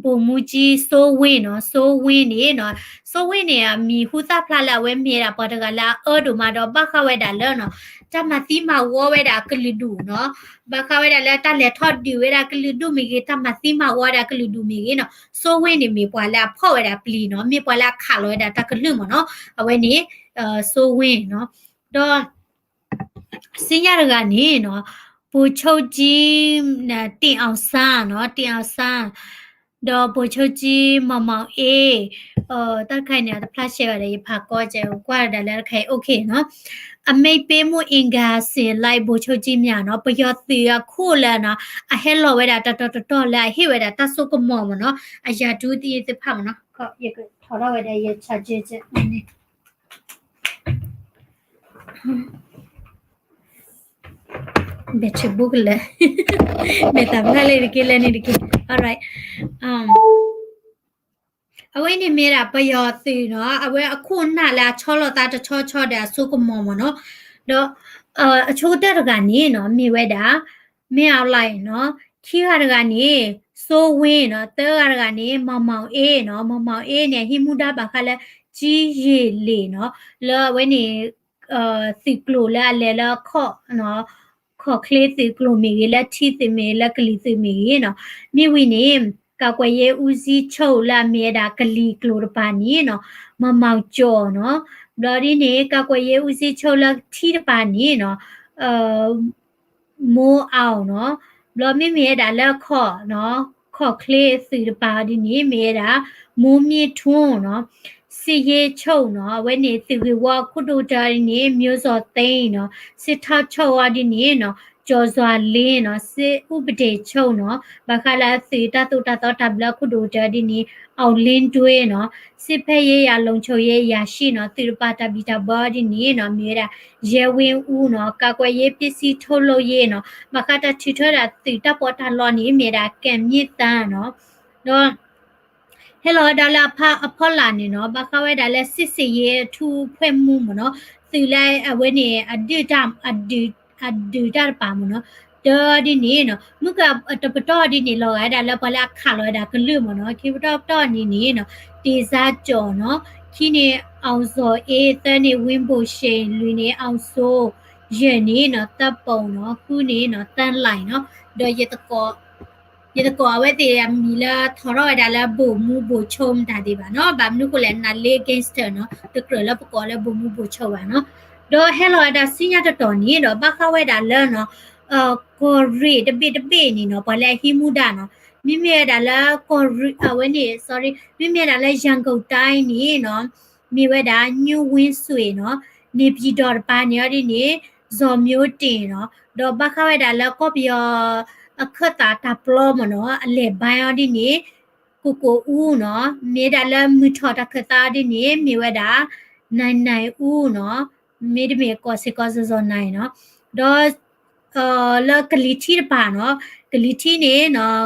ဗိုလ်မှူးကြီး စိုးဝင်း နီၤ, စိုးဝင်း န့ၣ်နီၤ, စိုးဝင်း န့ၣ် အမံၤဟူသၣ်ဖျါလၢအဝဲမ့ၢ်ဒၣ်ပှၤတဂၤလၢအအၢဒိၣ်မးဒီး ဘၣ်ဃးဝဲဒၣ်လၢနီၤ တၢ်မၤသံမၤဝီဝဲဒၣ်ကလုာ်ဒူၣ်နီၤ, ဘၣ်ဃးဝဲဒၣ်လၢတၢ်လဲၤထီၣ်ဒုးဝဲဒၣ်ကလုာ်ဒူၣ်မ့ၢ်ဂ့ၤ တၢ်မၤသံမၤဝီဝဲဒၣ်ကလုာ်ဒူၣ်မ့ၢ်ဂ့ၤနီၤ, စိုးဝင်း န့ၣ် မ့ၢ်ပှၤလၢအဖီၣ်ဝဲဒၣ်ပျံၤနီၤ, မ့ၢ်ပှၤလၢအခးလီၤဝဲဒၣ်တၢ်ကလုၢ်မ့ၢ်နီၤ, အဝဲန့ၣ် စိုးဝင်း နီၤ, ဒီး ဆူညါတဂၤန့ၣ်နီၤ ဗိုလ်ချုပ်ကြီး တင်အောင်စန်း နီၤ, တင်အောင်စန်း ဒီး ဗိုလ်ချုပ်ကြီး မောင်မောင်အေး တၢ်တခါအံၤန့ၣ် အတဖျါရှဲဘၣ်ဒီး ယဖးကီကဲ ကွၢ်ဒၣ်လၢတခါအံၤ OK နီၤ, အမိန့်ပေးမှုအင်္ဂါဆယ်လိုက် ဗိုလ်ချုပ်ကြီး မြ နီၤ, ပယီၤသုးအခိၣ်လၢနီၤ အဟဲလီၤဝဲဒၣ်တတီၤတတီၤလၢအဟ့ၣ်ဝဲဒၣ်တၢ်စိကမီၤမ့ၢ်နီၤ, အရာထူးသ့ၣ်တဖၣ်မ့ၢ်နီၤ, ယကထီထီၣ်ဝဲဒၣ်ယ charger န့ၣ် ဘဲထံဘူကလၢာ်, ဘဲတၢ်ဖျါလၢတက့ၢ်လၢန့ၣ်တက့ၢ်. Alright. အဝဲန့ၣ်မ့ၢ်ဒၣ်ပယီၤသုးနီၤ, အဝဲအခိၣ်နၢ်လၢအဆီလီၤသးတဆီဆီဒီးအစိကမီၤမ့ၢ်နီၤ, ဒီး အဆိကတၢၢ်တဂၤန့ၣ်နီၤ မ့ၢ်ဝဲဒၣ် မင်းအောင်လှိုင်နီၤ, ခံဂၤတဂၤန့ၣ် စိုးဝင်းနီၤ, သၢဂၤတဂၤန့ၣ် မောင်မောင်အေးနီၤ, မောင်မောင်အေးန့ၣ် ဟံးမူဒါဘၣ်ဃးလၢ ကြည်းရေလေနီၤ, လၢအဝဲန့ၣ် သုးကျိၤလၢအလဲၤလၢ ခီၣ်ချ့သုးကျိၤမ့ၢ်ဂ့ၤ, လၢထံသုးမ့ၢ်ဂ့ၤ, လၢကလံၤသုးမ့ၢ်ဂ့ၤနီၤ, မ့ၢ်ဝံၤန့ၣ် ကာကွယ်ရေးဦးစီးချုပ် လၢအမ့ၢ်ဝဲဒၣ်ကလံၤကျိၤတပၤန့ၣ်နီၤ မောင်မောင်ကျော်နီၤ, ဘျီဒ်န့ၣ် ကာကွယ်ရေးဦးစီးချုပ် လၢထံတပၤန့ၣ်နီၤ မိုးအောင်နီၤ, ဘျီမ့မ့ၢ်ဝဲဒၣ်လၢ ခီၣ်ချ့သုးတပၤဒ်န့ၣ် မ့ၢ်ဝဲဒၣ် မိုးမြင့်ထွန်းနီၤ, စစ်ရေးချုပ်နီၤ, အဝဲန့ၣ် သုးဂ့ၢ်ဝီခိၣ်ဒိၣ်ကတၢၢ်ဒ်န့ၣ် မျိုးဇော်သိန်းနီၤ, စစ်ထောက်ချုပ်ဝဲဒ်န့ၣ်နီၤ ကျော်စွာလင်းနီၤ, စစ်ဥပဒေချုပ်နီၤ, ဘၣ်ဃးလၢသုးတၢ်သိၣ်တၢ်သီတၢ်ဘျၢခိၣ်ဒိၣ်ကတၢၢ်ဒ်န့ၣ် အောင်လင်းဒွေးနီၤ, စစ်ဖက်ရေးရာလုံခြုံရေးအရာရှိနီၤ, သုးတပၤတၢ်ဘံၣ်တၢ်ဘၢဒ်န့ၣ်နီၤ မ့ၢ်ဝဲဒၣ် ရဲဝင်းဦးနီၤ, ကာကွယ်ရေးပစ္စည်းထုတ်လုပ်ရေးနီၤ, ဘၣ်ဃးတၢ်ထုးထီၣ်ဒၣ်သုးတၢ်ပီးတၢ်လီန့ၣ် မ့ၢ်ဝဲဒၣ် ကံမြင့်သန်းနီၤ, ဒီး ဟဲလီၤဝဲဒၣ်လၢအဖီလာ်န့ၣ်နီၤ ဘၣ်ဃးဝဲဒၣ်လၢ စစ်ဆင်ရေးအထူးအဖွဲ့မှူးမ့ၢ်နီၤ, သုးလၢအဝဲန့ၣ် အဒုးတၢ်တပၤမ့ၢ်နီၤ, ဒီးဒ်န့ၣ်နီၤ မုၢ်ကတပတီၢ်ဒ်န့ၣ် လီၤဂာ်ဝဲဒၣ်လၢပှၤလၢအခးလီၤဝဲဒၣ်ကလုာ်မ့ၢ်နီၤ, ခံပတီၢ်ပတီၢ်န့ၣ်န့ၣ်နီၤ တေဇါကျော်နီၤ, ခံန့ၣ် အောင်ဇော်အေး, သၢန့ၣ် ဝင်းဘိုရှင်, လွံၢ်န့ၣ် အောင်စိုး, ယဲၢ်န့ၣ်နီၤ သန်းပုံနီၤ, ဃုန့ၣ်နီၤ သန်းလှိုင်နီၤ, ဒီး ယသကိးအဝဲသ့ၣ်အမံၤလၢထီထီၣ်ဝဲဒၣ်လၢ ဗိုလ်မှူး ဗိုလ်ချုပ် မတၤသ့ၣ်ဘၣ်နီၤ, ဘၣ်မနုၤဃိလဲၣ် နာ်လ့ gangster နီၤ, တကြၢးလၢပကိးလၢ ဗိုလ်မှူး ဗိုလ်ချုပ် ဘၣ်နီၤ, ဒီးဟဲလီၤဝဲဒၣ်ဆူညါတတီၤန့ၣ်ဒီး ဘၣ်ဃးဝဲဒၣ်လၢနီၤ ကီၢ်ရ့ၣ်တဘ့ၣ်တဘ့ၣ်န့ၣ်နီၤ ပှၤလၢအဟံးမူဒါနီၤ, မ့မ့ၢ်ဝဲဒၣ်လၢကီၢ်ရ့ၣ် အဝဲန့ၣ် sorry မ့မ့ၢ်ဝဲဒၣ်လၢ ရန်ကုန်တိုင်း န့ၣ်နီၤ မ့ၢ်ဝဲဒၣ် ညိဝ့စွ့ၣ်နီၤ, န့ၣ်ပံၤဒီးတပၤန့ၣ်အီၤဒ်န့ၣ် ဇော်မျိုးတင်နီၤ, ဒီးဘၣ်ဃးဝဲဒၣ်လၢကီၢ်ပယီၤ အခၢၣ်သးတၢ်ပျီမ့ၢ်နီၤ အလဲၤဘါအီၤဒ်န့ၣ် ကိုကိုဦးနီၤ, မ့ၢ်ဝဲဒၣ်လၢမုၢ်ထီၣ်တၢ်ခၢၣ်သးအီၤဒ်န့ၣ် မ့ၢ်ဝဲဒၣ် နိုင်နိုင်ဦးနီၤ, မ့တမ့ၢ်ကီၢ်စ့ၢ်ကီး ဇော်ဇော်နိုင်နီၤ, ဒီး လၢကလံၤထံးတပၤနီၤ, ကလံၤထံးန့ၣ်နီၤ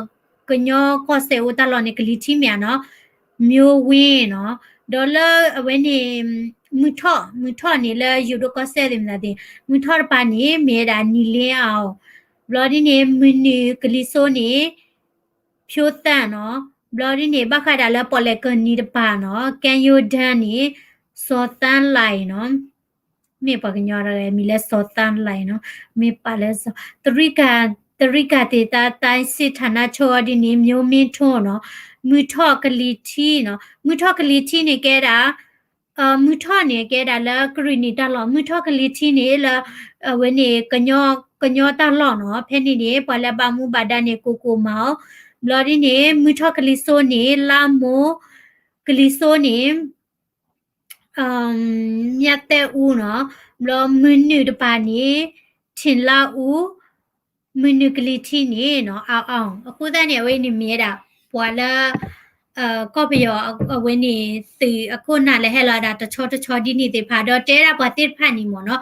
ကညီကီၢ်စဲၣ်အိၣ်တၢ်လီၢ်န့ၣ် ကလံၤထံးမ့ၢ်ဧါနီၤ, မျိုးဝင်းနီၤ, ဒီးလၢအဝဲန့ၣ် မုၢ်ထီၣ် မုၢ်ထီၣ်န့ၣ်လၢယိၤဒိၣ်ကီၢ်စဲၣ်သ့ၣ်မနုၤသ့ၣ် မုၢ်ထီၣ်တပၤန့ၣ် မ့ၢ်ဝဲဒၣ် နီလင်းအောင်, ဘျီဒ်န့ၣ် မုၢ်နုာ်ကလံၤစိန့ၣ် ဖြိုးသန်းနီၤ, ဘျီဒ်န့ၣ် ဘၣ်ဃးဒၣ်လၢပီၣ်လဲၣ်ကၢၢ်နံၤတပၤနီၤ ကမ်းရိုးတန်းန့ၣ် စီၤသန်းလှိုင်နီၤ, မ့ၢ်ပှၤကညီတဂၤမံၤလၢ စီၤသန်းလှိုင်နီၤ, မ့ၢ်ပာ်လၢ သရံးကၤ သရံးကၤဒေသတိုင်းစစ်ဌာနချုပ် အီၤဒ်န့ၣ် မျိုးမင်းထွန်းနီၤ, မုၢ်ထီၣ်ကလံၤထံးနီၤ, မုၢ်ထီၣ်ကလံၤထံးန့ၣ်ကဲဒၣ် မုၢ်ထီၣ်န့ၣ်ကဲဒၣ်လၢကရ့ၣ်နံၤတၢ်လီၢ်, မုၢ်ထီၣ်ကလံၤထံးန့ၣ်လၢ အဝဲန့ၣ် ကညီတၢ်လီၢ်နီၤ, ဖဲန့ၣ်န့ၣ် ပှၤလၢဘၣ်မူဘၣ်ဒါန့ၣ် ကိုကိုမောင်, ဘျီဒ်န့ၣ် မုၢ်ထီၣ်ကလံၤစိန့ၣ် လါမိုး, ကလံၤစိန့ၣ် မြတ်သက်ဦးနီၤ, ဘျီမုၢ်နုာ်တပၤန့ၣ် ထင်လါဦး, မုၢ်နုာ်ကလံၤထံးန့ၣ်နီၤ အောင်အောင်, အဃိသတးန့ၣ် အဝဲန့ၣ်မ့ၢ်ဝဲဒၣ် ပှၤလၢ ကီၢ်ပယီၤအဝဲန့ၣ် သုးအခိၣ်နၢ်လၢဟဲလီၤဝဲဒၣ်တဆီတဆီဒ်န့ၣ်သ့ၣ်တဖၣ် ဒီးတဲဒၣ်ပှၤသ့ၣ်တဖၣ်န့ၣ်မ့ၢ်နီၤ,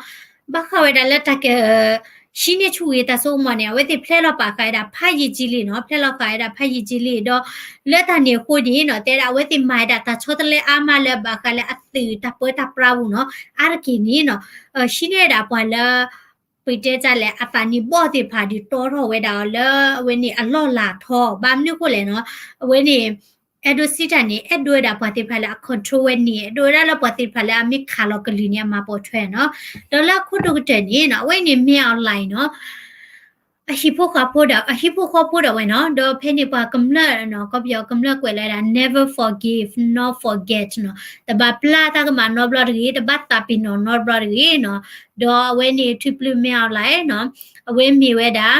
ဘၣ်ဃးဝဲဒၣ်လၢတၢ်က ဟံးန့ၢ်ဆူၣ်ဂ့ၤတၢ်စိကမီၤန့ၣ် အဝဲသ့ၣ်ဖျဲလီၤပာ်ဃာ်ဝဲဒၣ်ဖးယံာ်ကၠံလံနီၤ, ဖျဲလီၤဃာ်ဝဲဒၣ်ဖးယံာ်ကၠံလံ ဒီးလၢတၢ်န့ၣ်အဃိန့ၣ်နီၤ တဲဒၣ်အဝဲသ့ၣ်မၤဝဲဒၣ်တၢ်ဆီတလဲအါမးလၢဘၣ်ဃးလၢအသုးတၢ်ပၢတၢ်ပြးပူၤနီၤ, အါတက့ၢ်န့ၣ်နီၤ ဟံးန့ၢ်ဝဲဒၣ်ပှၤလၢ ပတဲတၢ်လဲၣ် အသးနံၣ်ဘီၣ်သ့ၣ်တဖၣ်ဒုးတီထီၣ်ဝဲဒၣ်အီၤလၢအဝဲန့ၣ်အလီၢ်လၤထီ ဘၣ်မနုၤအဃိလဲၣ်နီၤ, အဝဲန့ၣ် အဲၣ်ဒိးစံးတၢ်န့ၣ် အဲၣ်ဒိးဝဲဒၣ်ပှၤသ့ၣ်တဖၣ်လၢအ control ဝဲန့ၣ် အဲၣ်ဒိးဝဲဒၣ်လၢပှၤသ့ၣ်တဖၣ်လၢအမ့ၢ်ခးလီၤကလုာ်န့ၣ် အမၤပိာ်ထွဲနီၤ, ဒီးလၢအခိၣ်ဒိၣ်ကတၢၢ်န့ၣ်နီၤ အဝဲန့ၣ်မ့ၢ် online နီၤ အဟံၣ်ဖိဃီဖိဒီး အဟံၣ်ဖိဃီဖိဒီးဝဲနီၤ, ဒီးဖဲန့ၣ်ပှၤကမျၢၢ်နီၤ ကီၢ်ပယီၤကမျၢၢ်ကွဲးလၢဒၣ် never forgive nor forget နီၤ, တဘၣ်ပျၢ်တၢ်ကမၣ်နီတဘျီတဂ့ၤ, တဘၣ်သးပ့ၤနီၣ်နီတဘျီတဂ့ၤနီၤ, ဒီးအဝဲန့ၣ် ထွံၣ်ပျုၢ်မ့ၢ် online နီၤ, အဝဲမ့ၢ်ဝဲဒၣ်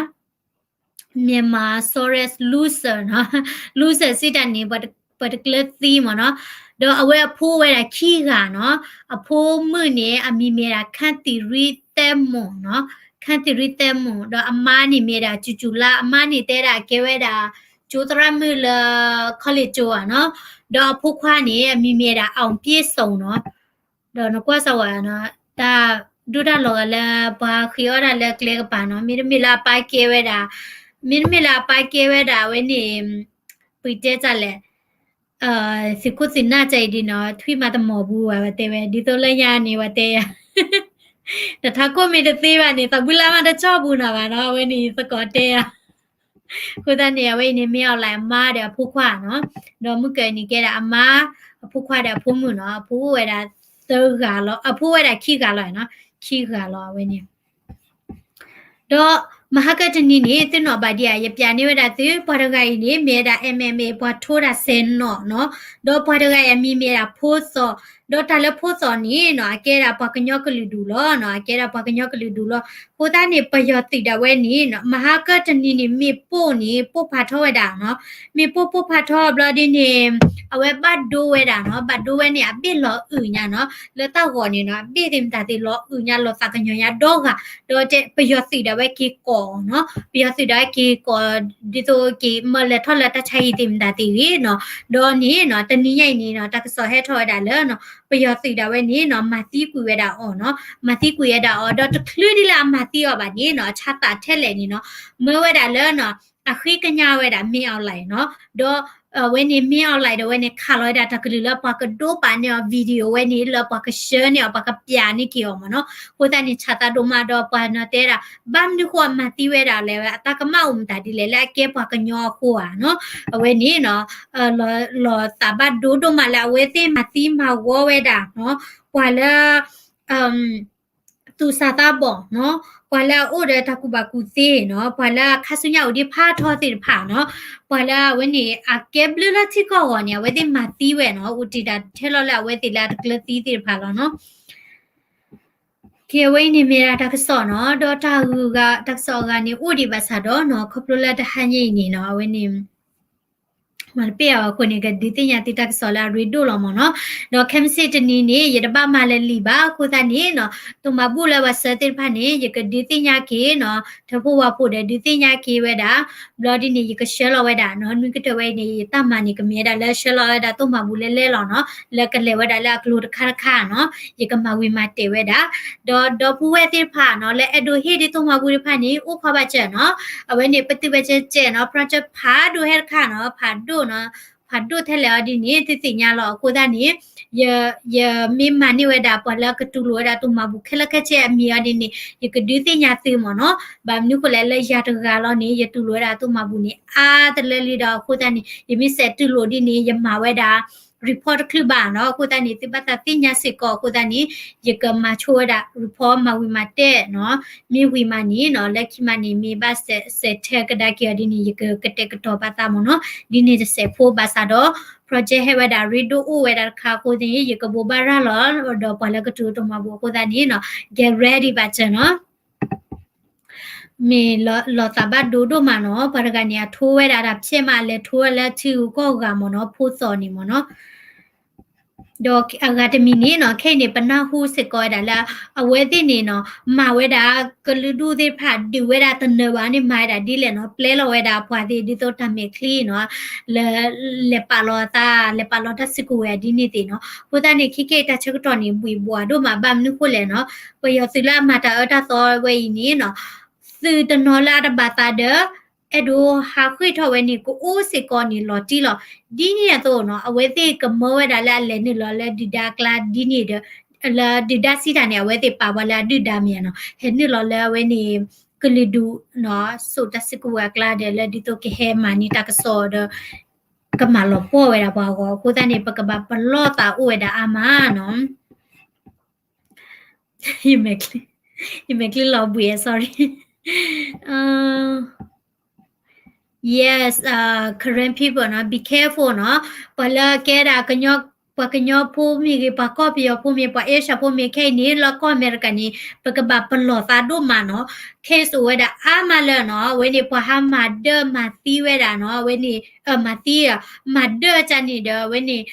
Myanmar sorest loser နီၤ, loser စံးတၢ်န့ၣ် ပှၤတကျၢၤသံမ့ၢ်နီၤ, ဒီးအဝဲအဖိဝဲဒၣ်ခံဂၤနီၤ, အဖိမုၣ်န့ၣ် အမံၤမ့ၢ်ဒၣ် ခန့်သီရိသက်မွန်နီၤ, ခန့်သီရိသက်မွန်, ဒီးအမါန့ၣ်မ့ၢ်ဒၣ် စူၤစူၤလါ, အမါန့ၣ်တဲဒၣ်ကဲဝဲဒၣ် ကၠိသရၣ်မုၣ်လၢ college ကၠိဧါနီၤ, ဒီးအဖိခွါန့ၣ် အမံၤမ့ၢ်ဒၣ် အောင်ပြည့်စုံနီၤ, ဒီးနကွၢ်စၢ်ဝဲနီၤ, တၢ် ဒိၣ်တၢ်လီၤဂာ်လၢပှၤဃ့အီၣ်တၢ်လၢကျဲကပၤနီၤ, မ့တမ့ၢ်လၢအပၢ်ကဲဝဲဒၣ်, မ့တမ့ၢ်လၢအပၢ်ကဲဝဲဒၣ်အဝဲန့ၣ် ပတဲတၢ်လဲၣ်, သုးခိၣ်သုးနၢ်တၢ်အံၤဒ်နီၤ ထွံၣ်မးတမီၤဘူးဘၣ် ဝဲတဲဝဲ ဒ်သိးလၢညါန့ၣ် ဝဲတဲယၤ တထးခိၣ်မ့ၢ်တသ့ဘၣ်န့ၣ် သးဘုလၢ်မးတကၠီၣ်ပူၤနီၤဘၣ်နီၤ အဝဲန့ၣ်သကိးတဲယၤ အဃိသတးန့ၣ် အဝဲအံၤန့ၣ် မ့ၢ်အီၤလၢအမါဒီးအဖိခွါနီၤ, ဒီးမုၢ်ကၢၤအံၤန့ၣ် ကဲဒၣ်အမါ, အဖိခွါဒီးအဖိမုၣ်နီၤ, အဖိအိၣ်ဝဲဒၣ်သၢဂၤလီၤ, အဖိဝဲဒၣ်ခံဂၤလီၤနီၤ, ခံဂၤလီၤအဝဲန့ၣ် ဒီးမဟါကတနံၤန့ၣ် သုနီၣ်ဘၣ်ဒံးဧါ, ယပျးန့ၢ်ဝဲဒၣ်သု ပှၤတဂၤအံၤန့ၣ် မ့ၢ်ဝဲဒၣ် MMA ပှၤထိတၢ်စဲးနီၣ်နီၤ, ဒီးပှၤတဂၤအံၤအမံၤမ့ၢ်ဝဲဒၣ်ဖိသီၣ်, ဒီးတၢ်လၢဖိသီၣ်န့ၣ်နီၤ အကဲဒၣ်ပှၤကညီကလုာ်ဒူၣ်လီၤနီၤ, အကဲဒၣ်ပှၤကညီကလုာ်ဒူၣ်လီၤ. အဃိသတးန့ၣ် ပယီၤသုးဒၣ်ဝဲန့ၣ်နီၤ မဟါကတနံၤန့ၣ် မ့ၢ်ပိၢ်န့ၣ် ပိၢ်ဖးထီဝဲဒၣ်နီၤ, မ့ၢ်ပိၢ်ပိၢ်ဖးထီဘျီဒ်န့ၣ် အဝဲဘၣ်ဒိဝဲဒၣ်နီၤ, ဘၣ်ဒိဝဲန့ၣ် အဘ့ၣ်လီၤအုးညါနီၤ, လၢတၢ်ဂီၤန့ၣ်နီၤ အဘ့ၣ်သ့ၣ်မတၤသ့ၣ်လီၤအုးညါ လီၤသးကညီၤညါဒီဂၤ, ဒီးတဲပယီၤသုးဒၣ်ဝဲက့ၤကိးနီၤ, ပယီၤသုးဒၣ်ဝဲက့ၤကိး ဒ်သိးက့ၤမၢလဲၤထီၣ်လၢတၢ်ဆါဟံၣ်သ့ၣ်မတၤသ့ၣ်ဂ့ၤနီၤ, ဒီးန့ၣ်နီၤ တနံၤညါအံၤန့ၣ်နီၤ တၢ်ကစီၣ်ဟဲထီၣ်ဝဲဒၣ်လၢနီၤ ပယီၤသုးဒၣ်ဝဲန့ၣ်နီၤ မၤသံကွံာ်ဝဲဒၣ်အီၤနီၤ, မၤသံကွံာ်ဝဲဒၣ်အီၤ ဒီးတချုးဒ်လၢအမၤသံအီၤဘၣ်န့ၣ်နီၤ အဆါသးထဲလဲၣ်န့ၣ်နီၤ မၢဝဲဒၣ်လၢနီၤ အဃ့ကညးဝဲဒၣ် မင်းအောင်လှိုင် နီၤ, ဒီးအဝဲန့ၣ် မင်းအောင်လှိုင် ဒီးဝဲန့ၣ် ခးလီၤဝဲဒၣ်တၢ်ကလုၢ်လၢပှၤကဒိပာ်န့ၢ်အီၤ video ဝဲန့ၣ် လၢပှၤကဆှၢန့ၢ်အီၤ ပှၤကပျးန့ၢ်က့ၤအီၤမ့ၢ်နီၤ, အဃိသတးန့ၣ် ဆးသးဒိၣ်မးဒီးပှၤနီၤတဲဒၣ် ဘၣ်မနုၤဃိအမၤသံဝဲဒၣ်လဲၣ် အတၢ်ကမၣ်အိၣ်မတၤဒ်လဲၣ် လၢအကဲပှၤကညီအဃိဧါနီၤ, အဝဲန့ၣ်နီၤ လီၤသးဘၣ်ဒိဒိၣ်မးလၢအဝဲသ့ၣ်မၤသံမၤဝီဝဲဒၣ်နီၤ ပှၤလၢ သူၣ်စၢ်သးဘီၣ်နီၤ, ပှၤလၢအအိၣ်ဒီးတၢ်ကူၣ်ဘၣ်ကူၣ်သ့နီၤ, ပှၤလၢအခါဆူညါအိၣ်ဒံးဖးထီသ့ၣ်တဖၣ်နီၤ, ပှၤလၢအဝဲန့ၣ် အကဲဘျုးလၢထံကီၢ်အဂီၢ်န့ၣ် အဝဲသ့ၣ်မၤသံဝဲနီၤ, အိၣ်တ့ၢ်တၢ်ထဲလီၤလၢအဝဲသ့ၣ်လၢအတကျၢၤသံသ့ၣ်တဖၣ်လီၤနီၤ. ကဲ အဝဲအံၤန့ၣ်မ့ၢ်ဒၣ်တၢ်ကစီၣ်နီၤ, ဒီးတၢ်ဂုၤဂၤ တၢ်ကစီၣ်အဂၤန့ၣ် အိၣ်ဒံးဘၣ်ဆၣ်ဒီးနီၤ, ခီဖျိလၢတဟါညါအံၤန့ၣ်နီၤ, အဝဲန့ၣ် မၤတပ့ၢ်အီၤအဃိန့ၣ် ကဒုးသ့ၣ်ညါသုတၢ်ကစီၣ်လၢအရ့ဒိၣ်လီၤမ့ၢ်နီၤ, ဒီးခဲမုၢ်ဆ့ၣ်တနံၤန့ၣ် ယတဘၣ်မၤလၢာ်လံာ်ဘၣ်, အဃိသတးန့ၣ်နီၤ, တိၢ်မၤဘူၣ်လၢပှၤဆှၢသ့ၣ်တဖၣ်န့ၣ် ယကဒုးသ့ၣ်ညါက့ၤနီၤ, ထၢဖှိၣ်ဝၣ်ဖှိၣ်ဒီးဒုးသ့ၣ်ညါက့ၤဝဲဒၣ်, ဘျီဒ်န့ၣ် ယကဆှၢလီၤဝဲဒၣ်နီၤ, နွံကတၢၢ်ဝဲအံၤန့ၣ် ယတၢ်မၤန့ၣ် ကမ့ၢ်ဝဲဒၣ်လၢဆှၢလီၤဝဲဒၣ်တိၢ်မၤဘူၣ်လဲလဲလီၤနီၤ, လၢကလဲၤဝဲဒၣ်လၢအကျိၤတခါတခါနီၤ, ယကမၤဝံၤမၤတဲာ်ဝဲဒၣ် ဒီးဒီပုၢ်ဝဲၢ်သ့ၣ်တဖၣ်နီၤ လၢအဲၣ်ဒိးဟ့ၣ်ဒ်တိၢ်မၤဘူၣ်တဖၣ်န့ၣ် အိၣ်ခိးဘၣ်စၢၤနီၤ, အဝဲန့ၣ် ပတုာ်ဘၣ်စၢၤစဲးနီၤ, project ဖးဒိၣ်ဟဲတခါနီၤ, ဖးဒိၣ်နီၤ, ဖးဒိၣ်ထဲလဲၣ်အီၤဒ်န့ၣ် သုသ့ၣ်ညါလီၤ. အဃိသတးန့ၣ် ယ ယမ့ၢ်မၤန့ၢ်ဝဲဒၣ် ပှၤလၢကတူၢ်လိာ်ဝဲဒၣ်တိၢ်မၤဘူၣ်ခဲလၢာ်ခဲဆ့အမံၤအီၤဒ်န့ၣ် ယကဒုးသ့ၣ်ညါသုမ့ၢ်နီၤ, ဘၣ်မနုၤဃိလဲၣ် လၢယၤတဂၤလီၤန့ၣ် ယတူၢ်လိာ်ဝဲဒၣ်တိၢ်မၤဘူၣ်န့ၣ် အါတလၢလံဒီး အဃိသတးန့ၣ် ယမ့ၢ်စဲးတူၢ်လိာ်ဒ်န့ၣ် ယမၤဝဲဒၣ် report တချုးဘၣ်နီၤ, အဃိသတးန့ၣ် သုဘၣ်သးသ့ၣ်ညါစ့ၢ်ကီးအဃိသတးန့ၣ် ယကမၤဆိဝဲဒၣ် report မၤဝံၤမၤတဲာ်နီၤ, မ့ၢ်ဝံၤမးန့ၣ်နီၤ လၢခံမးန့ၣ် မ့ၢ်ဘၣ်စဲးထဲကဒါက့ၤအီၤဒ်န့ၣ် ယကကတဲာ်ကတီၤပာ်သးမ့ၢ်နီၤ, ဒ်န့ၣ်တစဲးဖိဘၣ်ဆၣ်ဒီး project ဟဲဝဲဒၣ်ရ့ဒိၣ်အိၣ်ဝဲဒၣ်တခါအဃိန့ၣ် ယကဘိးဘၣ်ရၤလီၤ ဒီးပှၤလၢကတူၢ်တိၢ်မၤဘူၣ်အဃိသတးန့ၣ်နီၤ get ready ဘၣ်စၢၤနီၤ မ့ၢ်လီၤသးဘၣ်ဒိဒိၣ်မးနီၤ, ပှၤတဂၤန့ၣ် အထိဝဲဒၣ်တၢ်ဖျဲၣ်မး အလဲၤထိဝဲလၢထံဂုၤကီၢ်ဂၤမ့ၢ်နီၤ, ဖိသီၣ်န့ၣ်မ့ၢ်နီၤ, ဒီးအဂၤတမံၤန့ၣ်နီၤ ခဲအံၤန့ၣ် ပနၢ်ဟူစ့ၢ်ကီးဝဲဒၣ်လၢ အဝဲသ့ၣ်န့ၣ်နီၤ မၤဝဲဒၣ် ကလုာ်ဒူၣ်သ့ၣ်တဖၣ် ဒုးဝဲဒၣ်တနၢၤဘၣ်န့ၣ် မၤဝဲဒၣ်ဒ်လဲၣ်နီၤ, ပျဲလီၤဝဲဒၣ်အပှၤသ့ၣ် ဒ်သိးတၢ်မဲာ်ချံနီၤ လၢ လဲၤပာ်လီၤအသး လဲၤပာ်လီၤတၢ်စုကဝဲၤဒ်န့ၣ်သ့ၣ်နီၤ, အဃိသတးန့ၣ် ခဲကဲတၢ်ဆၢကတီၢ်န့ၣ် ဘှံးဘှီးဒိၣ်မး ဘၣ်မနုၤဃိလဲၣ်နီၤ, ပယီၤသုးလၢအမၤတၢ်အၢတၢ်သီဝဲအံၤန့ၣ်နီၤ သုးတနီၤလၢအတဘၣ်သးဒီး အဲၣ်ဒိးဟးဃ့ၢ်ထီၣ်ဝဲန့ၣ် ကအိၣ်စ့ၢ်ကီးန့ၣ် လီၤတံၢ်လီၤ. ဒ်န့ၣ်အသိးနီၤ အဝဲသ့ၣ်ကမၢဝဲဒၣ်လၢအလဲၤနုာ်လီၤလၢဒုၣ်ဒါအကျါဒ်န့ၣ်ဒီး လၢဒုၣ်ဒါစံးတၢ်န့ၣ် အဝဲသ့ၣ်ပာ်ဝဲလၢအဒုၣ်ဒါမ့ၢ်ဧါနီၤ, ဟဲနုာ်လီၤလၢအဝဲန့ၣ် ကလုာ်ဒူၣ်နီၤ စိာ်တၢ်စုကဝဲၤအကျါဒီး လၢဒ်သိးကဟဲမၤန့ၢ်တၢ်ကစီၣ်ဒီး ကမၤလီၤပှီၢ်ဝဲဒၣ်ပှၤအဂီၢ် အဃိသတးန့ၣ် ပကဘၣ်ပလီၢ်သးအိၣ်ဝဲဒၣ်အါမးနီၤ ယမဲာ်ချံလီၤဘှံး sorry. Yes, Karen people နီၤ be careful နီၤ, ပှၤလၢကဲဒၣ် ပှၤကညီဖိမ့ၢ်ဂ့ၤ ပှၤကီၢ်ပယီၤဖိမ့ၢ် ပှၤအ့ရှၢၣ်ဖိမ့ၢ် ခဲအံၤန့ၣ် လၢကီၢ်အမဲရကၤန့ၣ် ပကဘၣ်ပလီၢ်သးဒိၣ်မးနီၤ, case အိၣ်ဝဲဒၣ်အါမးလၢနီၤ, အဝဲန့ၣ် ပှၤဟးမၤဒၢၣ်မၤသံဝဲဒၣ်နီၤ, အဝဲန့ၣ် မၤသံ မၤဒၢၣ်ကန့ၣ်ဒီး အဝဲန့ၣ်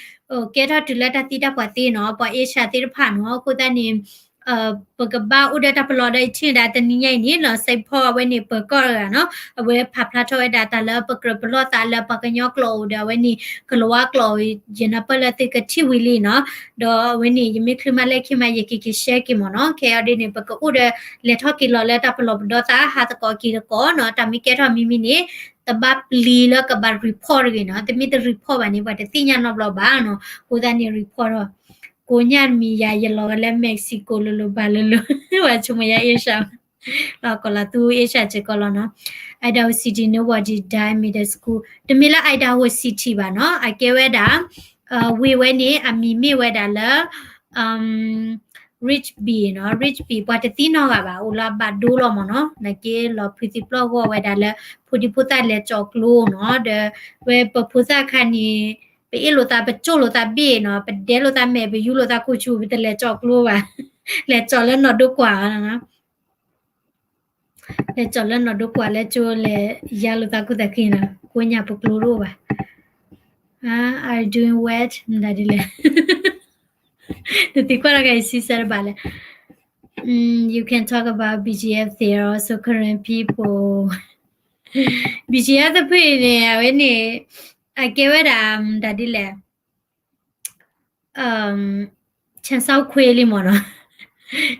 ကဲထီၣ်တုၤလၢတၢ်သံတၢ်ပှၢ်သ့နီၤ, ပှၤအ့ရှၢၣ်သ့ၣ်တဖၣ်နီၤ, အဃိသတးန့ၣ် ပကဘၣ်အိၣ်ဒီးတၢ်ပလီၢ်ဒီး အထံၣ်ဒၣ်တနံၤညါအံၤန့ၣ်နီၤ စဲးဖီၣ်အဝဲန့ၣ် ပၢၤကီၢ်တဂၤနီၤ အဝဲဖးဖျါထီၣ်ဝဲဒၣ်တၢ်လၢပကြၢးပလီၢ်သးလၢပှၤကညီကျိာ်အိၣ်ဒီး အဝဲန့ၣ် ကလၤဝါကျိာ် ယနၢ်ပၢၢ်လၢသုကထံၣ်ဝံၤလံနီၤ ဒီးအဝဲန့ၣ် ယမ့ၢ်ချုးမၤလဲၣ်ခံမး ယက့ၤက့ၤ share က့ၤမ့ၢ်နီၤ ခဲအံၤဒ်န့ၣ် ပကအိၣ်ဒီးလဲၤထီၣ်က့ၤလီၤလၢတၢ်ပလီၢ်ပဒီသး ဟါသကိးက့ၤသကိးနီၤ တၢ်မ့ၢ်ကဲထီၣ်မံၤမံၤန့ၣ် တဘၣ်ပျံၤလၢကဘၣ် report တဂ့ၤနီၤ တမ့ၢ်တ report ဘၣ်န့ၣ် ပှၤတသ့ၣ်ညါနီတဘျီဘၣ်နီၤ အဃိသတးန့ၣ် report ထီၣ် ကိးညါတမံၤယၤ ယလီၤဂာ်လၢ Mexico လိၤလိၤဘၣ်လိၤလိၤ ပှၤဆိကမိၣ်ယၤ Asia လီၤကီးလီၤ သူ Asia စ့ၢ်ကီးလီၤနီၤ Idaho City န့ၣ် ဝီၤဒံး Diamond School တမ့ၢ်လၢ Idaho City ဘၣ်နီၤ အကဲဝဲဒၣ် ဝ့ၢ်ဝဲန့ၣ် အမံၤမ့ၢ်ဝဲဒၣ်လၢ Richby နီၤ Richby ပှၤတသ့ၣ်နီၣ်ဂၤဘၣ် အိၣ်လၢအဘၣ်ဒိလီၤမ့ၢ်နီၤ နာ်က့လီၤဖုးသံပျီၢ်ဂီၢ်ဝဲဒၣ်လၢ ဖိဒံဖိသၣ်လဲၤကၠီကျိနီၤ ဒီးဝဲပဖိသၣ်ခါန့ၣ် ပအ့ၣ်လိာ်သး ပကၠိၣ်လိာ်သးဘ့ၣ်နီၤ ပဒဲလိာ်သးမဲာ် ပယူၤလိာ်သးခိၣ်ဆူၣ် ပတလဲၤကၠီကျိဘၣ် လဲၤကၠီလၢနီၢ်ဒိကွၢ် လဲၤကၠီလၢနီၢ်ဒိကွၢ်လၢကၠိလဲၤယါလိာ်သးခိၣ်သးခံနီၤ ကိးညါပကျိတအိၣ်ဘၣ် Are you doing what မတၤဒ်လဲၣ် တသံကွၢ်တၢ်က့ၤဆံဆဲတဘၣ်လဲၣ် You can talk about B G F, they are also Karen people. B G F တဖုအံၤန့ၣ် အဝဲန့ၣ် အကဲဝဲဒၣ် မတၤဒ်လဲၣ် Chan Sar Khwe လံမ့ၢ်နီၤ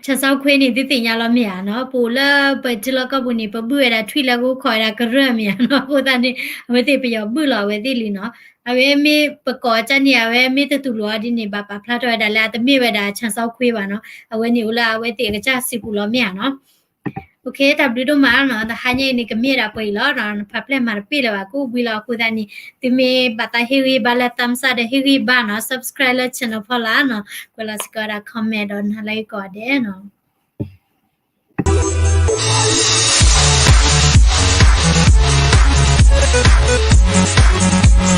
Chan Sar Khwe န့ၣ် သုသ့ၣ်ညါလီၤမ့ၢ်ဧါနီၤ ပအိၣ်လၢပထံလီၢ်ကီၢ်ပူၤန့ၣ် ပဘုၣ်ဝဲဒၣ်ထွံၣ်လၢကအိၣ်ခိးဝဲဒၣ်ကရၢၢ်မ့ၢ်ဧါနီၤ အဃိသတးန့ၣ် အဝဲသ့ၣ်ပယီၤဘုၣ်လီၤအဝဲသ့ၣ်လံနီၤ အဝဲမ့ၢ်ပကိးအကၢ်န့ၣ် အဝဲမ့ၢ်တတူၢ်လိာ်အီၤဒ်န့ၣ် ဘၣ်ပာ်ဖျါထီၣ်ဝဲဒၣ်လၢအတမ့ၢ်ဝဲဒၣ် Chan Sar Khwe ဘၣ်နီၤ အဝဲန့ၣ်အိၣ်လၢအဝဲသ့ၣ်အကစၢ်စုပူၤလီၤမ့ၢ်ဧါနီၤ တၢ်ဘျုးဒိၣ်မးနီၤ တဟါညါအံၤန့ၣ် ကမ့ၢ်ဝဲဒၣ်ပှဲၤအံၤလီၤ နဖးဖျဲၣ်မၤတပ့ၢ်လၢၤဘၣ် ကအိၣ်ဘှံးလီၤအဃိသတးန့ၣ် သုမ့ၢ်ဘၣ်သးဟ့ၣ်ဂံၢ်ဘါလၢ thumbs up ဒီးဟ့ၣ်ဂံၢ်ဘါနီၤ subscribe လၢ channel ဖီလာ်နီၤ ကွဲးလီၤစ့ၢ်ကီးဝဲဒၣ် comment ဒီးနၤလၢအံၤကိးဂၤဒဲးနီၤ